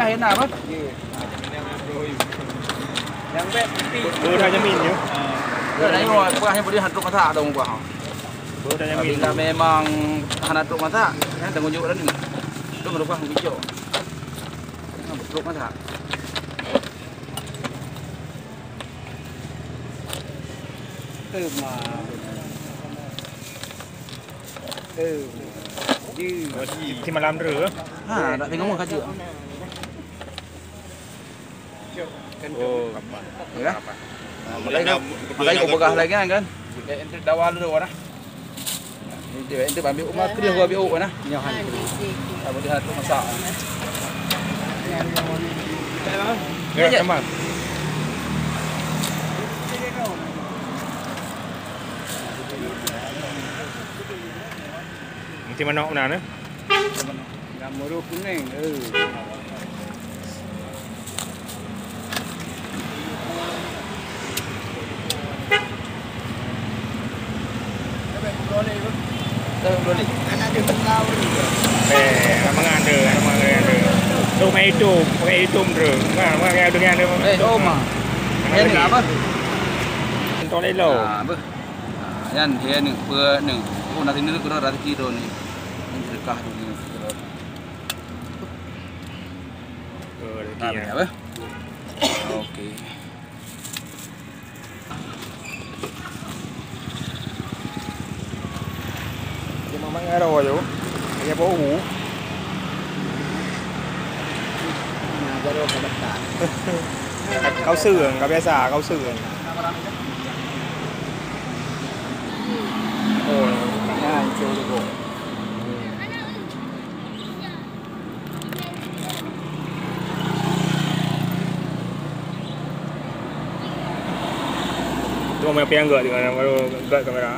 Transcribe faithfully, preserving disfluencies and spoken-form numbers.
Enak apa? Yang bet putih. Baru dah jamin je. Dah nyoe, buah hanya boleh hantu masak dong buah. Baru dah jamin. Bila memang hana trok masak, kan tanggung jawab dah ni. Tu merupakan bijak. Trok masak. Eh, ma. Eh, ma. Di malam tu. Ha, nak tengok muka je. Oh, kapal. Ya. Makai ko, makai ko peugah lagi kan? Ente dawa dulu orang. Ente, ente ambil umat kriah gua ambil umat nah. Nyoh han. Apa dia tu masak? Ya, sama. Mesti manok mana? Nyang meuruh kuning, eh. Eh, mangan tu, mangan tu. Tu main hitam, pakai hitam tu. Mangan, mangan dengan tu. Eh, Oma. Ini apa? Tolelo. Ah, apa? Ah, yan, yan ni, apa ni? Oh, nanti ni kena rezeki tu ni. Ini sedekah tu ni. Oh, rezeki. Ah, ya. Apa? Okey. Dia memang arah tu. Dia bau. Nah, baru kau betah. Kau serang, kau biasa, kau serang. Oh, nah, itu tu. Tu orang piang gak tengok, baru gak kamera.